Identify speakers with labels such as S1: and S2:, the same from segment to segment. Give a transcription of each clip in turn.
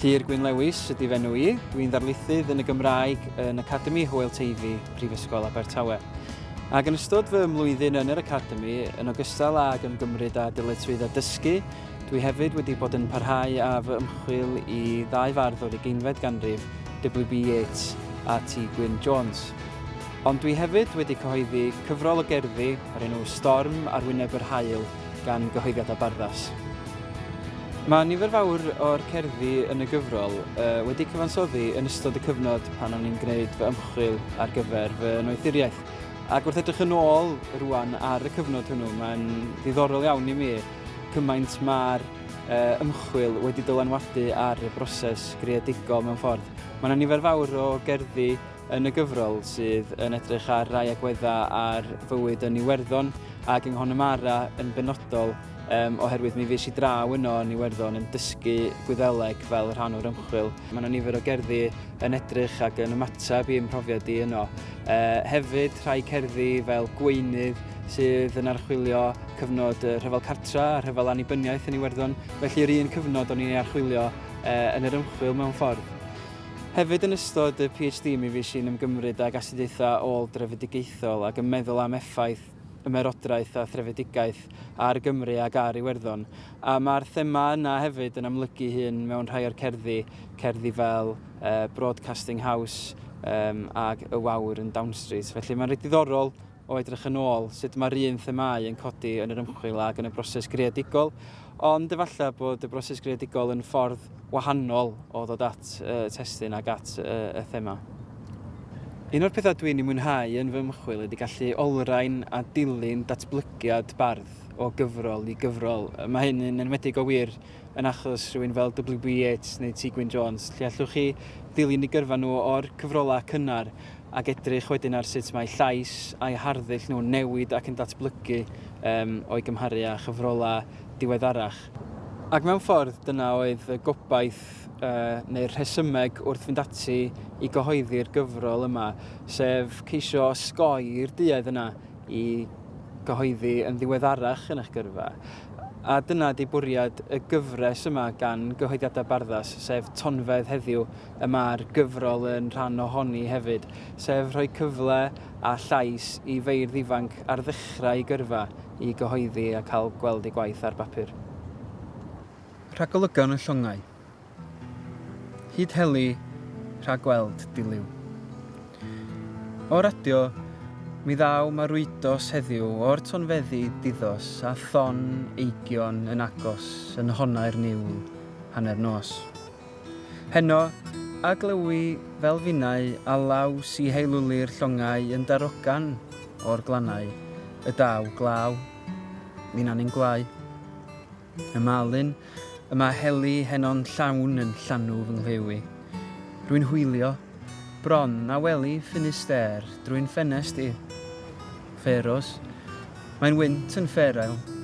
S1: Llyr Gwyn Lewis ydy f'enw i. Dwi'n ddarlithydd yn y Gymraeg yn Academi Hywel Teifi, Prifysgol Abertawe. Ac yn ystod fy mlwyddyn yn yr Academi, yn ogystal ag ymgymryd â dyletswyddau dysgu, dwi hefyd wedi bod yn parhau â fy ymchwil i ddau fardd o'r ugeinfed ganrif, WB Yeats a T Gwyn Jones. Ond dwi hefyd wedi cyhoeddi cyfrol o gerddi o'r enw Storm ar Wyneb yr Haul gan Gyhoeddiadau Barddas. Mae nifer fawr o'r cerddi yn y gyfrol wedi cyfansoddi yn ystod y cyfnod pan o'n i'n gwneud fy ymchwil ar gyfer fy noethuriaeth. Ac wrth edrych yn ôl rwan ar y cyfnod hwnnw, mae'n ddiddorol iawn i mi cymaint mae'r ymchwil wedi dylanwadu ar y broses greadigol mewn ffordd. Mae yna nifer fawr o gerddi yn y gyfrol sydd yn edrych ar rai agweddau ar fywyd yn Iwerddon ac yng Nghonamara yn benodol um, oherwydd mi fues i draw yno yn Iwerddon yn dysgu Gwyddeleg fel rhan o'r ymchwil. Mae yna nifer o gerddi yn edrych ac yn ymateb i'm mhrofiad i yno. Uh, hefyd rhai cerddi fel Gweinydd sydd yn archwilio cyfnod y rhyfel cartra a rhyfel annibyniaeth yn Iwerddon. Felly yr un cyfnod o'n i'n ei archwilio uh, yn yr ymchwil mewn ffordd. Hefyd yn ystod y PhD mi fues i'n ymgymryd ag astudiaethau ôl-drefedigaethol ac yn meddwl am effaith ymerodraeth a threfedigaeth ar Gymru ac ar Iwerddon. A mae'r thema yna hefyd yn amlygu hun mewn rhai o'r cerddi, cerddi fel uh, Broadcasting House um, ac Y Wawr yn Down Street. Felly mae'n reit diddorol o edrych yn ôl sut mae'r un themâu yn codi yn yr ymchwil ac yn y broses greadigol, ond efallai bod y broses greadigol yn ffordd wahanol o ddod at y testun ac at y thema. Un o'r pethau dwi'n ei mwynhau yn fy ymchwil ydy gallu olrhain a dilyn datblygiad bardd o gyfrol i gyfrol. Mae hyn yn enwedig o wir yn achos rhywun fel WB Yeats neu T Gwyn Jones, lle allwch chi ddilyn eu gyrfa nhw o'r cyfrolau cynnar ac edrych wedyn ar sut mae llais a'u harddull nhw'n newid ac yn datblygu um, o'i gymharu â chyfrolau diweddarach. Ac mewn ffordd, dyna oedd y gobaith uh, neu'r rhesymeg wrth fynd ati i gyhoeddi'r gyfrol yma, sef ceisio osgoi'r duedd yna i gyhoeddi yn ddiweddarach yn eich gyrfa. A dyna ydy bwriad y gyfres yma gan Gyhoeddiadau Barddas, sef Tonfedd heddiw, y mae'r gyfrol yn rhan ohoni hefyd, sef rhoi cyfle a llais i feirdd ifanc ar ddechrau eu gyrfa i gyhoeddi a cael gweld eu gwaith ar bapur. Rhagolygon y llongau. Hyd heli rhag gweld diliw. O radio, mi ddaw marwydos heddiw o'r tonfeddi diddos a thon eigion yn agos yn honau'r niwl hanner nos. Heno, a glywi fel finnau alaw si heilwli'r llongau yn darogan o'r glannau, y daw glaw, ninnau'n gwlau. Y malyn, y mae heli heno'n llawn yn llanw fy nghlyw i. Rwy'n hwylio, bron na weli Finisterre drwy'n ffenest i. Pharos, mae'n wynt yn Fair Isle,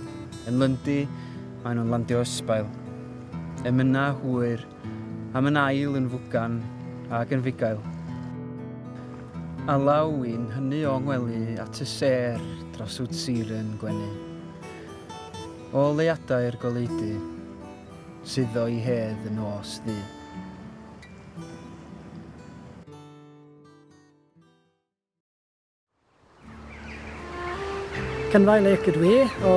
S1: yn Lundy maen nhw'n landio ysbail. Emyna hwyr, am yn ail yn fwgan ac yn fugail. Alaw i'n hynny o ngwely at y sêr dros wt sir yn gwenu. O leuadau'r goleudy, suddo i hedd y nos ddu.
S2: Cynfael Lake ydw i o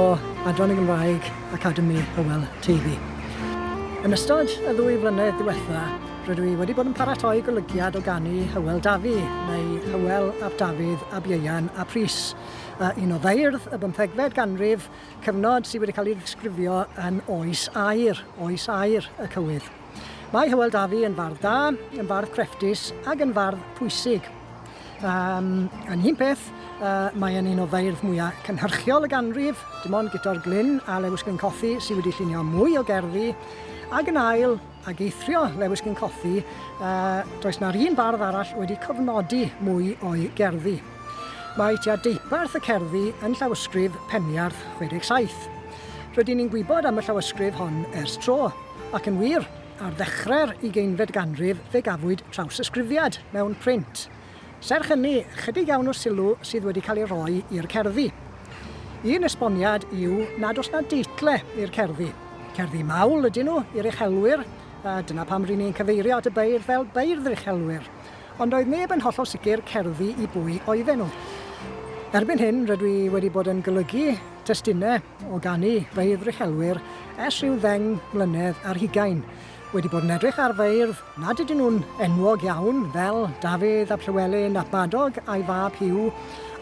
S2: Adran y Gymraeg Academi Hywel Teifi. Yn ystod y ddwy flynedd diwetha, rydw i wedi bod yn paratoi golygiad o ganu Hywel Dafi, neu Hywel ap Dafydd ab Ieuan ap Rhys, un o feirdd y bymthegfed ganrif, cyfnod sydd wedi cael ei ddisgrifio yn oes aur, oes aur y cywydd. Mae Hywel Dafi yn fardd da, yn fardd crefftus ac yn fardd pwysig. Um, yn un peth, uh, mae yn un o feirdd mwyaf cynhyrchiol y ganrif, dim ond Guto'r Glyn a Lewis Glyn Cothi sydd wedi llunio mwy o gerddi, ac yn ail, ac eithrio Lewis Glyn Cothi, uh, does na'r un bardd arall wedi cofnodi mwy o'i gerddi. Mae tua deuparth y cerddi yn llawysgrif Peniarth 67. Rydyn ni'n gwybod am y llawysgrif hon ers tro, ac yn wir, ar ddechrau'r ugeinfed ganrif fe gafwyd trawsysgrifiad mewn print. Serch hynny, chydig iawn o sylw sydd wedi cael ei roi i'r cerddi. Un esboniad yw nad oes 'na deitle i'r cerddi. Cerddi mawl ydyn nhw i'r uchelwyr, Dyna pam ry'n ni'n cyfeirio at y beirdd fel beirdd yr uchelwyr. Ond doedd neb yn hollol sicr cerddi i bwy oedden nhw. Erbyn hyn, rydw i wedi bod yn golygu testunau o ganu beirdd yr uchelwyr ers rhyw ddeng mlynedd ar hugain. Wedi bod yn edrych ar feirdd nad ydyn nhw'n enwog iawn, fel Dafydd ap Llywelyn ap Madog a'i fab Huw,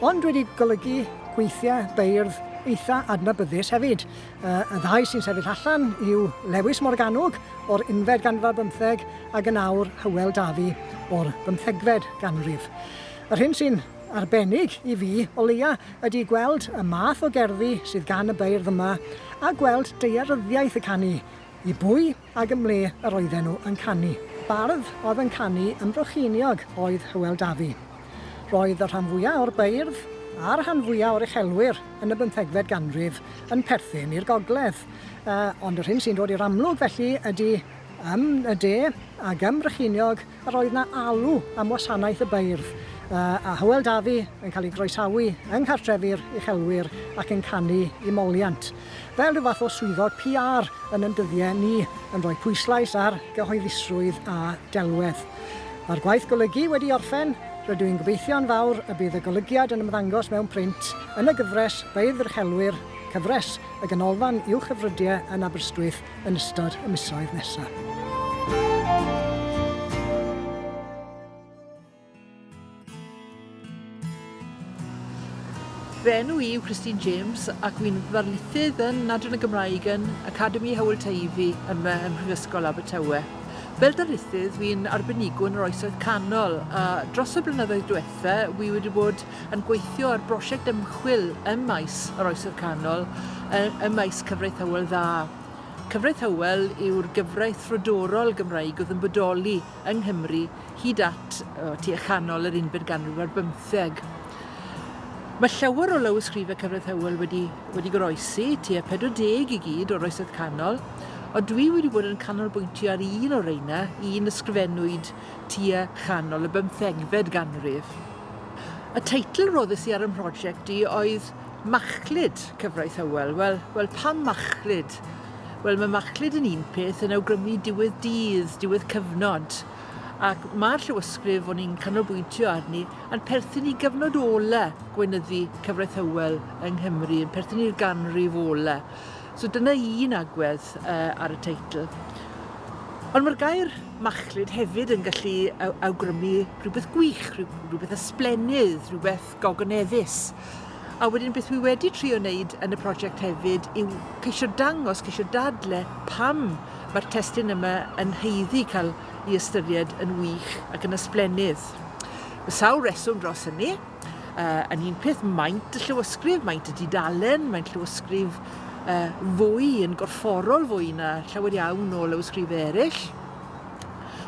S2: ond wedi golygu gweithiau beirdd eitha adnabyddus hefyd. Y ddau sy'n sefyll allan yw Lewys Morgannwg o'r unfed ganrif ar bymtheg ac yn awr Hywel Dafi o'r bymthegfed ganrif. Yr hyn sy'n arbennig i fi, o leia, ydy gweld y math o gerddi sydd gan y beirdd yma a gweld daearyddiaeth y canu, i bwy ag ym mle yr oedden nhw yn canu. Bardd oedd yn canu ym Mrycheiniog oedd Hywel Dafi. Roedd y rhan fwya o'r beirdd a'r rhan fwya o'r uchelwyr yn y bymthegfed ganrif yn perthyn i'r gogledd. Ond yr hyn sy'n dod i'r amlwg felly ydy ym y de ag ym Mrycheiniog yr oedd 'na alw am wasanaeth y beirdd, a Hywel Dafi yn cael ei groesawu yng nghartrefi'r uchelwyr ac yn canu i moliant. Fel rhyw fath o swyddog PR yn yn dyddiau ni, yn rhoi pwyslais ar gyhoeddusrwydd a delwedd. Mae'r gwaith golygu wedi orffen, rydw i'n gobeithio'n fawr y bydd y golygiad yn ymddangos mewn print yn y gyfres Beirdd yr Uchelwyr, cyfres y Ganolfan Uwchhyfrydiau yn Aberystwyth yn ystod y misoedd nesaf.
S3: Fy enw i yw Christine James ac wi'n ddarlithydd yn Adran y Gymraeg yn Academi Hywel Teifi yma ym Mhrifysgol Abertawe. Fel darlithydd, wi'n arbenigo yn yr Oesoedd Canol a dros y blynyddoedd diwetha wi wedi bod yn gweithio ar brosiect ymchwil ym maes yr Oesoedd Canol, ym maes Cyfraith Hywel Dda. Cyfraith Hywel yw'r gyfraith frodorol Gymraeg oedd yn bodoli yng Nghymru hyd at o, tua chanol yr unfed ganrif ar bymtheg. Mae llawer o lawysgrifau Cyfraith Hywel wedi, wedi goroesi, tua 40 i gyd o'r Oesoedd Canol, ond dwi wedi bod yn canolbwyntio ar un o'r reina, un ysgrifennwyd tua chanol y bymthegfed ganrif. Y teitl roddes i ar y mhrosiect i oedd Machlud Cyfraith Hywel. Wel, wel pam machlud? Wel, mae machlud yn un peth yn awgrymu diwedd dydd, diwedd cyfnod. Ac mae'r llawysgrif o'n i'n canolbwyntio arni yn perthyn i gyfnod ola gweinyddu Cyfraith Hywel yng Nghymru, yn perthyn i'r ganrif ola. So dyna un agwedd uh, ar y teitl. Ond mae'r gair machlud hefyd yn gallu awgrymu rhywbeth gwych, rhywbeth ysblennydd, rhywbeth gogoneddus. A wedyn beth wi wedi trio wneud yn y prosiect hefyd yw ceisio dangos, ceisio dadle pam mae'r testun yma yn haeddu cael ei ystyried yn wych ac yn ysblennydd. Mae sawl reswm dros hynny. Uh, yn un peth, maint y llywysgrif, maint y dudalen, mae'n llywysgrif uh, fwy, yn gorfforol fwy na llawer iawn o lywysgrifau eraill.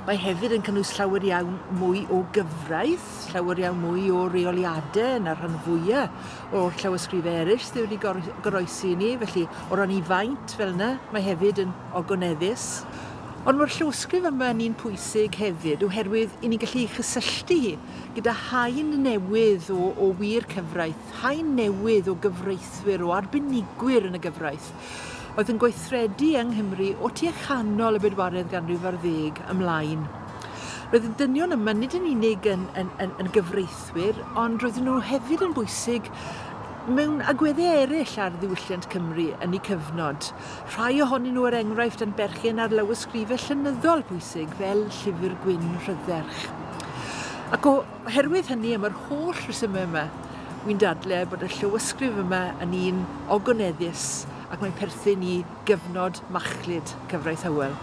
S3: Mae hefyd yn cynnwys llawer iawn mwy o gyfraith, llawer iawn mwy o reoliadau na'r rhan fwyaf o'r llawysgrifau eraill sydd wedi goroesi i ni, felly o ran ei faint fel yna, mae hefyd yn ogoneddus. Ond mae'r llawysgrif yma yn un pwysig hefyd oherwydd i ni'n gallu ei chysylltu hi gyda haen newydd o, o wir cyfraith, haen newydd o gyfreithwyr, o arbenigwyr yn y gyfraith, oedd yn gweithredu yng Nghymru o tua chanol y bedwaredd ganrif ar ddeg ymlaen. Roedd y dynion yma nid yn unig yn, yn, yn, yn gyfreithwyr, ond roedden nhw hefyd yn bwysig mewn agweddau eraill ar ddiwylliant Cymru yn eu cyfnod. Rhai ohonyn nhw, er enghraifft, yn berchen ar lawysgrifau llenyddol pwysig fel Llyfr Gwyn Rhydderch. Ac oherwydd hynny, am yr holl resymau yma, Wi'n dadle bod y llywysgrif yma yn un ogoneddus ac mae'n perthyn i gyfnod machlud Cyfraith Hywel.